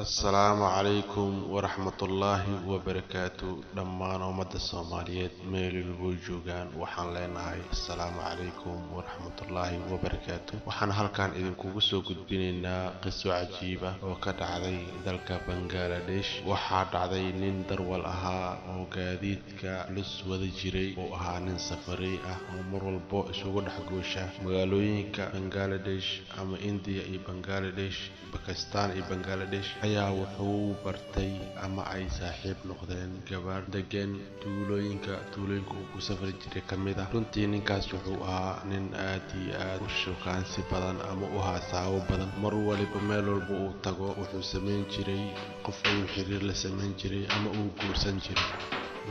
Assalaamu calaykum waraxmatullaahi wabarakaatu. Dhammaan ummadda Soomaaliyeed meel walbo joogaan, waxaan leenahay assalaamu calaykum waraxmatullaahi wabarakaatu. Waxaan halkan idinkugu soo gudbinaynaa qiso cajiib ah oo ka dhacday dalka Bangaladesh. Waxaa dhacday nin darwal ahaa oo gaadiidka culus wada jiray, oo ahaa nin safaray ah oo mar walbo isugu dhex goosha magaalooyinka Bangaladesh ama India iyo Bangaladesh, Bakistan iyo Bangaladesh. Ayaa wuxuu bartay ama ay saaxiib noqdeen gabar degan tuulooyinka uu ku safri jiray ka mid ah. Runtii ninkaas wuxuu ahaa nin aad iyo aad u shukaansi badan ama u haasaabo badan. Mar waliba meel walba uu tago, wuxuu samayn jiray qof ayuu xiriir la samayn jiray ama uu guursan jiray.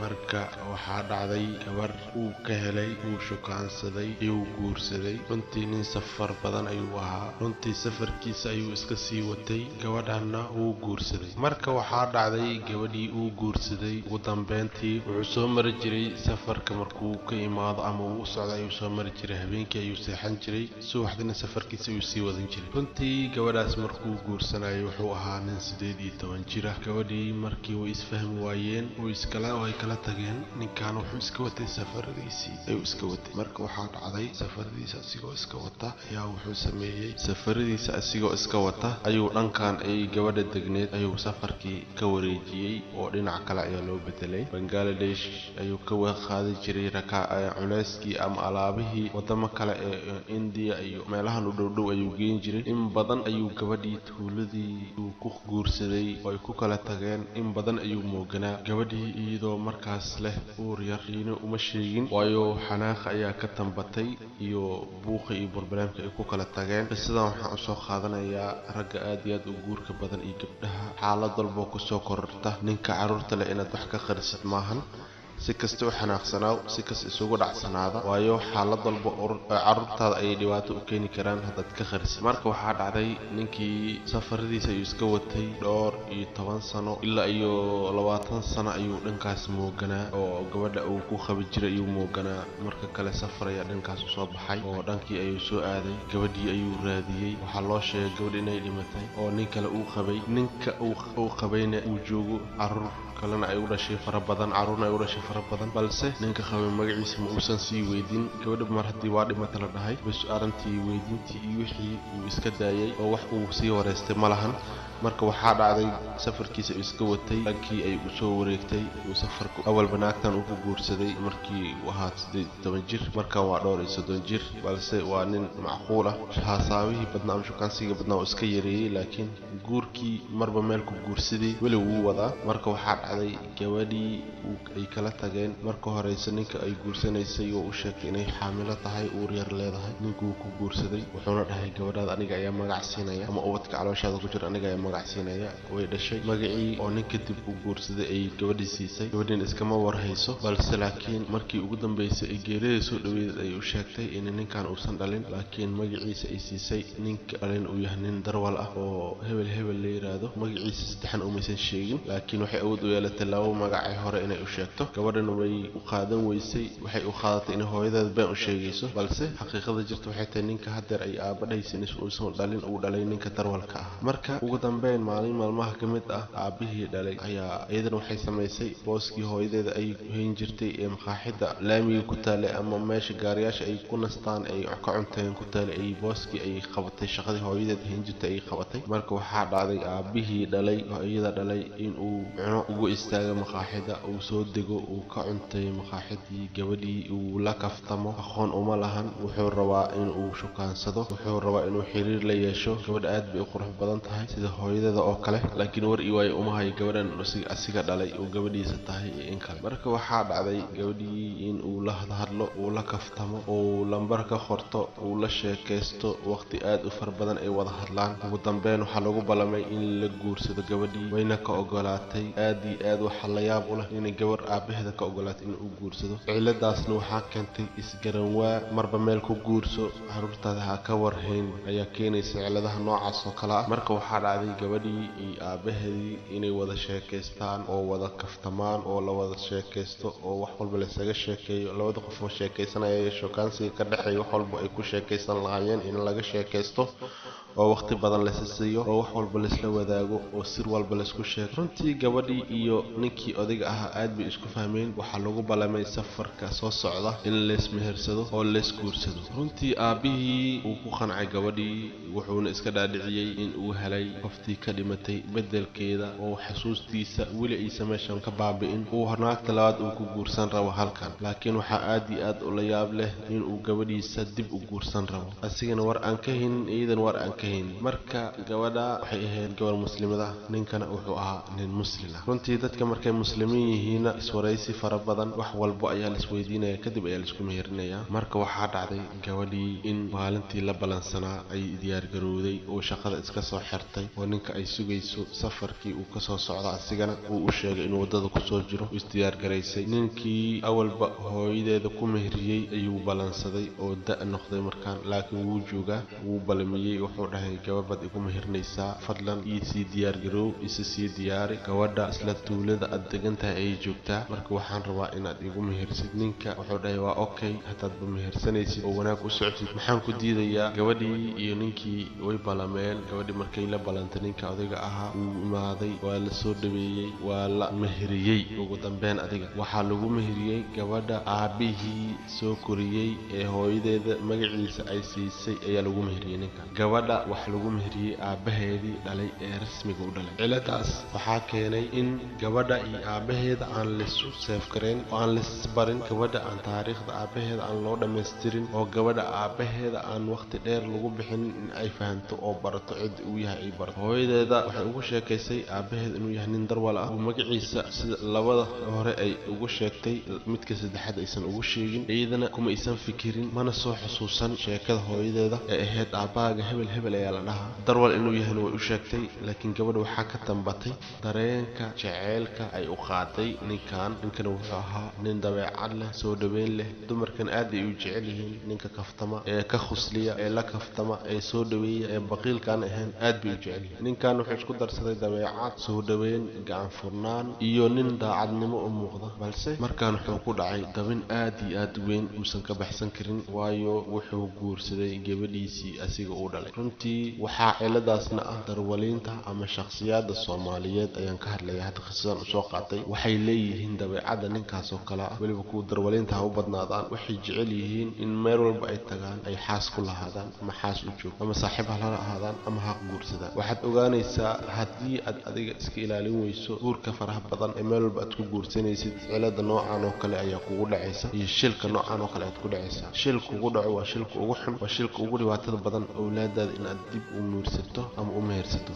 Marka waxaa dhacday gabar uu ka helay, uu shukaansaday, iyuu guursaday. Runtii nin safar badan ayuu ahaa. Runtii safarkiisa ayuu iska sii watay, gabadhanna wuu guursaday. Marka waxaa dhacday gabadhii uu guursaday, ugu dambeyntii wuxuu soo mari jiray safarka markuu ka imaado ama uu u socdo ayuu soo mari jiray. Habeenkii ayuu seexan jiray, subaxdina safarkiisa ayuu sii wadan jiray. Runtii gabadhaas markuu guursanayay wuxuu ahaa nin 18 jir ah. Gabadhii markii way isfahmi waayeen, way iskala way kala tageen. Ninkan wuxuu iska watay safaradiisii ayuu iska watay. Marka waxaa dhacday safaradiisa asigoo iska wata ayaa wuxuu sameeyey, safaradiisa asigoo iska wata ayuu dhankan ay gabadha degneed ayuu safarkii ka wareejiyey oo dhinac kale ayaa loo bedelay. Bangaladesh ayuu ka qaadi jiray raka culeyskii ama alaabihii, wadamo kale ee India iyo meelahan u dhowdhow ayuu geyn jiray. In badan ayuu gabadhii tuuladii uu ku guursaday oo ay ku kala tageen in badan ayuu mooganaa. Gabadhii iyadoo markaas leh uur yar iina uma sheegin, waayo xanaaqa ayaa ka tambatay iyo buuqa iyo barnaamijka ay ku kala tageen. Qisadan waxaan usoo qaadanayaa ragga aad iyo aad u guurka badan iyo gabdhaha xaalad walbo kusoo kororta. Ninka carruurta leh inaad wax ka qarisid maahan, si kasta u xanaaqsanaaw, si kasta isugu dhacsanaada, waayo xaalad walba carruurtaada ayay dhibaato u keeni karaan haddaad ka qarisid. Marka waxaa dhacday ninkii safaradiisa ayuu iska watay dhowr iyo toban sano, ilaa iyo 20 sano ayuu dhankaas mooganaa oo gabadha uu ku qabi jiray ayuu mooganaa. Marka kale safar ayaa dhankaas usoo baxay oo dhankii ayuu soo aaday. Gabadhii ayuu raadiyey. Waxaa loo sheegay gabadh inay dhimatay oo nin kale uu qabay, ninka uu qabayna uu joogo, carruur kalena ay u dhashay fara badan, carruurna ay u dhashay fara badan, balse ninka qabay magaciisa ma uusan sii weydin. Gabadha mar haddii waa dhimata la dhahay, bas arrintii weydintii iyo wixii uu iska daayay oo wax uu sii wareystay ma lahan. Marka waxaa dhacday safarkiisa uu iska watay, dhankii ay usoo wareegtay uu safarku. Awalba naagtan uu ku guursaday markii uu ahaa 18 jir, markan waa dhowr iyo 30 jir, balse waa nin macquul ah. Haasaabihii badnaa ama shukaansiga badnaa uu iska yareeyey, laakiin guurkii marba meel ku guursaday weli wuu wadaa. Marka waxaa dhacday gabadhii ay kala tageen. Marka horeyse ninka ay guursanaysay oo u sheegtay inay xaamilo tahay, uur yar leedahay. Ninkuu ku guursaday wuxuuna dhahay, gabadhaada aniga ayaa magac siinaya, ama ubadka calooshaada ku jira aniga ayaa magac siinaya. Way dhashay. Magacii oo nin kadib uu guursaday ay gabadhii siisay. Gabadhiina iskama warhayso, balse laakiin markii ugu dambeysay ay geerida soo dhaweyd ay u sheegtay in ninkan uusan dhalin, laakiin magaciisa ay siisay, ninka dhalin uu yahay nin darwal ah oo hebel hebel la yiraahdo. Magaciisa saddexan umaysan sheegin, laakiin waxay awood u yeelatay laba magacay hore inay u sheegto. Gabadhana way u qaadan weysay, waxay u qaadatay inay hooyadeed been u sheegayso, balse xaqiiqada jirta waxay tahay ninka haddeer ay aaba dhahaysa in uusan dhalin uu dhalay ninka darwalka ah. Marka ugu dambeyn maalin maalmaha ka mid ah aabihii dhalay ayaa iyadana waxay samaysay booskii hooyadeeda ay hayn jirtay ee maqaaxida laamiga ku taalay ama meesha gaariyaasha ay ku nastaan ay ka cunteen ku taalay ay booskii ay qabatay, shaqadii hooyadeed hayn jirtay ay qabatay. Marka waxaa dhacday aabihii dhalay oo iyada dhalay in uu cuno ugu istaago maqaaxida, uu soo dego, uu ka cuntay maqaaxidii, gabadhii uu la kaftamo. Aqoon uma lahan, wuxuu rabaa in uu shukaansado, wuxuu rabaa inuu xiriir la yeesho. Gabadha aad bay u qurux badan tahay sida hooyadeeda oo kale, laakiin war iyo waayo uma hayo gabadhan asiga dhalay oo gabadhiisa tahay iyo in kale. Marka waxaa dhacday gabadhii in uu la hadlo, uu la kaftamo, uu lambar ka qorto, uu la sheekaysto, waqti aad u fara badan ay wada hadlaan. Ugu dambeyn waxaa lagu ballamay in la guursado gabadhii, wayna ka ogolaatay. Aad iyo aad waxaa la yaab u leh inay gabar aabaheeda ka ogolaatay in uu guursado. Ciladaasna waxaa keentay isgaranwaa, marba meel ku guurso, carruurtaada ha ka warhayn ayaa keenaysa ciladaha noocaas oo kale ah. Marka waxaa dhacday gabadhii iyo aabaheedii inay wada sheekaystaan oo wada kaftamaan oo la wada sheekaysto oo wax walba laysaga sheekeeyo. Labada qof oo sheekaysanaya ee shukaansiga ka dhexeeya wax walba ay ku sheekaysan lahaayeen in laga sheekaysto. oo waqti badan laysa siiyo, oo wax walba laysla wadaago, oo sir walba laysku sheego. Runtii gabadhii iyo ninkii odayga ahaa aad bay isku fahmeen. Waxaa lagu ballamay safarka soo socda in laysmehersado oo laysguursado. Runtii aabbihii uu ku qancay gabadhii, wuxuuna iska dhaadhiciyey in uu helay qoftii ka dhimatay beddelkeeda, oo xasuustiisa weli aysan meeshan ka baabi'in, uu naagta labaad uu ku guursan rabo halkan. Laakiin waxaa aad iyo aad ula yaab leh in uu gabadhiisa dib u guursan rabo, asigana war aan ka haynin, iyadana war aan ka haynin. Marka gabadha waxay ahayd gabar muslimada, ninkana wuxuu ahaa nin muslim ah. Runtii dadka markay muslimiin yihiinna iswaraysi fara badan, wax walbo ayaa laisweydiinaya, kadib ayaa laisku meherinayaa. Marka waxaa dhacday gabadhii in maalintii la ballansanaa ay diyaargarowday oo shaqada iska soo xirtay, oo ninka ay sugayso safarkii uu kasoo socda, asigana uu u sheegay inuu waddada kusoo jiro. Isdiyaargaraysay. Ninkii awalba hooyadeeda ku meheriyey ayuu ballansaday oo da' noqday markaan, laakiin wuu joogaa, wuu ballamiyey. Wuxuu dhahay, gabar baad igu meherinaysaa, fadlan ii sii diyaargaroow, isa sii diyaari. Gabadha isla tuulada aad degan tahay ayay joogtaa, marka waxaan rabaa inaad igu mehersid. Ninka wuxuu dhahay, waa okay, haddaadba mehersanaysid oo wanaag u socotid, maxaan ku diidayaa? Gabadhii iyo ninkii way ballameen. Gabadhii markay la ballantay ninka odayga ahaa, wuu imaaday, waa la soo dhaweeyey, waa la meheriyey. Ugu dambeyn adiga waxaa lagu meheriyey gabadha aabbihii soo koriyey ee hooyadeeda magaciisa ay siisay ayaa lagu meheriyey ninka. Gabadha waxaa lagu meheriyey aabbaheedii dhalay ee rasmiga u dhalay. Ciladaas waxaa keenay in gabadha iyo aabbaheeda aan laisu seefgareyn oo aan laisbarin, gabadha aan taariikhda aabbaheeda aan loo dhammaystirin, oo gabadha aabbaheeda aan waqti dheer lagu bixinin in ay fahanto oo barato cid uu yahay ay barato. Hooyadeeda waxay ugu sheekaysay aabbaheed inuu yahay nin darwal ah, oo magaciisa sida labada hore ay ugu sheegtay midka saddexaad aysan ugu sheegin. Iyadana kuma aysan fikirin, mana soo xusuusan sheekada hooyadeeda ee ahayd aabbahaaga hebel hebel ayaa la dhahaa. Darwal inuu yahayna way u sheegtay, laakiin gabadha waxaa ka tambatay dareenka jeceylka ay u qaaday ninkan. Ninkana wuxuu ahaa nin dabeecad leh, soo dhaweyn leh, dumarkan aad ay u jecel yihiin ninka kaftama ee ka khusliya ee la kaftama ee soo dhaweeya ee baqiilkaan ahayn, aad bay u jecel yihiin. Ninkan wuxuu isku darsaday dabeecad, soo dhaweyn, gacan furnaan iyo nin daacadnimo u muuqda, balse markaan wuxuu ku dhacay dabin aad iyo aad weyn uusan ka baxsan karin, waayo wuxuu guursaday gabadhiisii asiga uu dhalay. Runtii waxaa ciladaasna ah darwaliinta ama shakhsiyaadda Soomaaliyeed ayaan ka hadlaya hadda, qisadan usoo qaatay. Waxay leeyihiin dabeecadda ninkaas oo kale ah, weliba kuwa darwaliinta ha u badnaadaan. Waxay jecel yihiin in meel walba ay tagaan ay xaas ku lahaadaan, ama xaas u joog, ama saaxiib ha la ahaadaan, ama ha guursadaan. Waxaad ogaanaysaa haddii aad adiga iska ilaalin weyso guurka faraha badan ee meel walba aad ku guursanaysid, cilada noocan oo kale ayaa kugu dhacaysa iyo shilka noocan oo kale aad ku dhacaysaa. Shil kugu dhaco waa shilka ugu xun, waa shilka ugu dhibaatada badan, owlaadaada inaad dib u muursato ama u mehersato.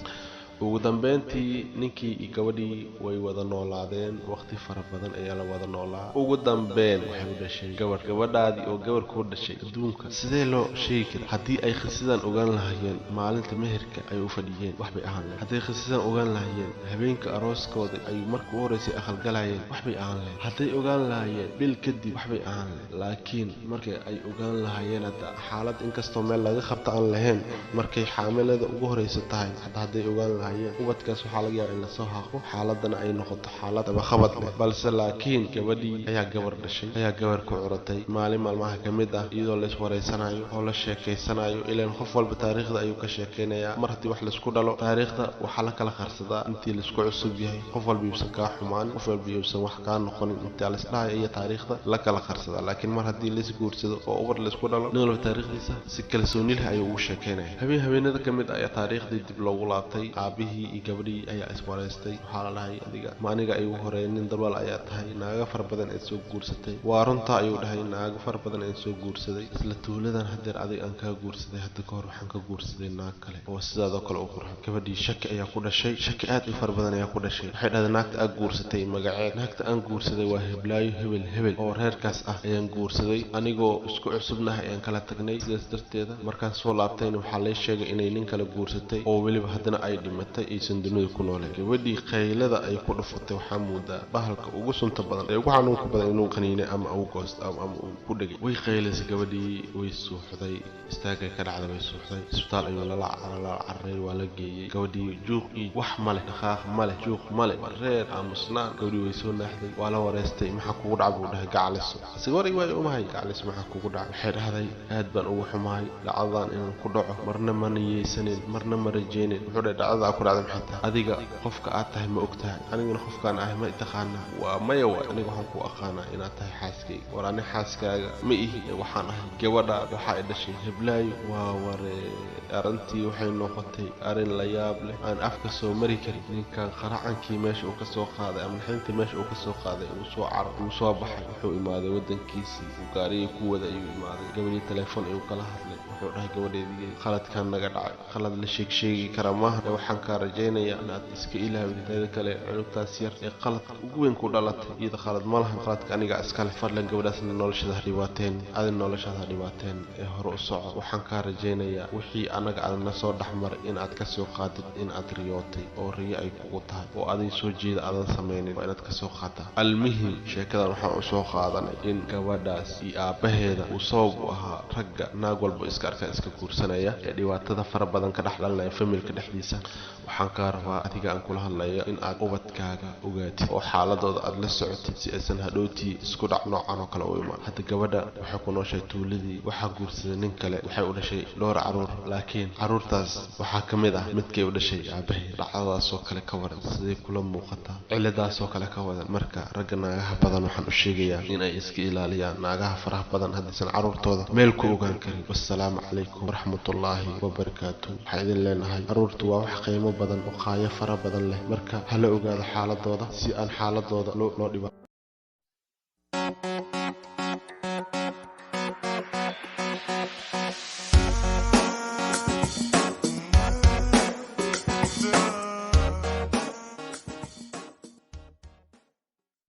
Ugu dambeyntii ninkii iyo gabadhii way wada noolaadeen, waqti fara badan ayaa la wada noolaa. Ugu dambeyn waxay u dhashay gabadh. Gabadhaadii oo gabarh kuu dhashay, adduunka sidee loo sheegi kara? Haddii ay khisidan ogaan lahayeen maalinta meherka ay u fadhiyeen, wax bay ahaan lahayd. Hadday khisidan ogaan lahayeen habeenka arooskooda ay marka u horreysay aqalgalayeen, wax bay ahaan lahayd. Hadday ogaan lahayeen bil kadib, wax bay ahaan lahayd. Laakiin markii ay ogaan lahayeen hadda xaalad inkastoo meel laga qabta aan lahayn, markay xaamilada ugu horreysa tahay, hadda hadday ogaan lahayeen ubadkaas waxaa laga yaaba in lasoo haaqo, xaaladana ay noqoto xaalad dabaqabad leh. Balse laakiin gabadhii ayaa gabar dhashay, ayaa gabar ku curatay. Maalin maalmaha ka mid ah, iyadoo la iswareysanayo oo la sheekaysanayo, ilaan qof walba taariikhda ayuu ka sheekaynayaa. Mar haddii wax laisku dhalo, taariikhda waxaa la kala qarsadaa intii laisku cusub yahay, qof walba yuusan kaa xumaan, qof walba yuusan wax kaa noqonin, intaa laisdhahayo iyo taariikhda la kala qarsadaa. Laakiin mar haddii lais guursado oo ubad laisku dhalo, nin walba taariikhdiisa si kalsooni leh ayuu ugu sheekaynaya. Habeen habeenada ka mid ah ayaa taariikhdii dib loogu laabtay. Aabihii iyo gabadhii ayaa iswareystay. Waxaa la dhahay, adiga ma aniga igu horeey nin darwal ayaa tahay, naaga fara badan eed soo guursatay. Waa runtaa, ayuu dhahay, naago fara badan een soo guursaday. Isla tuuladan hadeer adiga aan kaa guursaday, hadda ka hor waxaan ka guursaday naag kale oo sidaadoo kale u qurxan. Gabadhii shaki ayaa ku dhashay, shaki aad u fara badan ayaa ku dhashay. Waxay dhahday, naagta aad guursatay magaceed? Naagta aan guursaday waa heblaayo hebel hebel oo reerkaas ah ayaan guursaday, anigoo isku cusubnahay ayaan kala tagnay. Sidaas darteeda markaan soo laabtayna waxaa lay sheegay inay nin kale guursatay oo weliba haddana ay dhimatay. dhimatay aysan dunida ku nooleen. Gabadhii qaylada ay ku dhufatay waxaa moodaa bahalka ugu sunta badan ee ugu xanuunka badan inuu qaniinay ama uu goosto ama uu ku dhegay. Way qaylaysay gabadhii, way suuxday, istaagay ka dhacday, way suuxday. Isbitaal ayuu lala cararay, waa la geeyey gabadhii. Juuqii wax male, dhaqaaq male, juuq male, reer aamusnaan. Gabadhii way soo naaxday, waa la wareystay. Maxaa kugu dhaca buu dhahay. Gacaliso asiga waray waayo umahay. Gacaliso, maxaa kugu dhacay? Waxay dhahday aad baan ugu xumahay dhacdadan inaan ku dhaco, marna ma niyeysanin, marna ma rajaynin. Wuxuu dhahay dhacdada ku dhacday maxay tahay? Adiga qofka aad tahay ma og tahay? Anigana qofkaan ahay ma taqaanaa? Waa maya. Waay aniga waxaan ku aqaanaa inaad tahay xaaskayga. War ani xaaskaaga ma ihi, waxaan ahay gabadha, waxaa i dhashay heblaayo. Waa waree, arrintii waxay noqotay arrin la yaab leh aan afka soo mari karin. Ninkan qaracankii meesha uu ka soo qaaday ama naxintii meesha uu ka soo qaaday, uu soo carar, uu soo baxay, wuxuu imaaday wadankiisii uu gaarigii ku wada ayuu imaaday. Gabadhii telefoon ayuu kala hadlay. Wuxuu dhahay gabadheedii, khaladkan naga dhacay khalad la sheeg sheegi kara maaha, ee waxaan kaa rajaynayaa inaad iska ilaawid. Teeda kale cunugtaas yar ee qaladka ugu weyn ku dhalatay, iyada khalad ma lahan, khaladka aniga iskale. Fadlan gabadhaasna noloshada ha dhibaateen, adin noloshaada ha dhibaateen, ee hore u soco. Waxaan kaa rajaynayaa wixii anaga aad na soo dhexmaray in aad kasoo qaadid in aad riyootay oo riyo ay kugu tahay oo aday soo jeeda aadan samaynin, waa inaad kasoo qaataa. Almuhim, sheekadan waxaan usoo qaadanay in gabadhaas iyo aabbaheeda uu sabab u ahaa ragga naag walba iska arkaa iska guursanaya ee dhibaatada fara badan ka dhex dhalinaya familka dhexdiisa. Waxaan kaa rabaa adiga aan kula hadlayo in aad ubadkaaga ogaatid oo xaaladooda aad la socotid si aysan hadhowtii isku dhac noocan oo kale u imaan. Hadda gabadha waxay ku nooshahay tuuladii, waxaa guursaday nin kale, waxay u dhashay dhowr caruur, laakiin caruurtaas waxaa ka mid ah midkay u dhashay aabaheed. Dhacdadaasoo kale ka waran, siday kula muuqataa? Ciladaasoo kale ka wadan. Marka ragga naagaha badan waxaan u sheegayaa in ay iska ilaaliyaan naagaha faraha badan haddaysan caruurtooda meel ku ogaan karin. Wassalaamu calaykum waraxmatullaahi wabarakaatu. Waxaan idin leenahay caruurtu waa wax qiimo badan oo qaayo fara badan leh, marka hala ogaado xaaladooda si aan xaaladooda loo dhiba.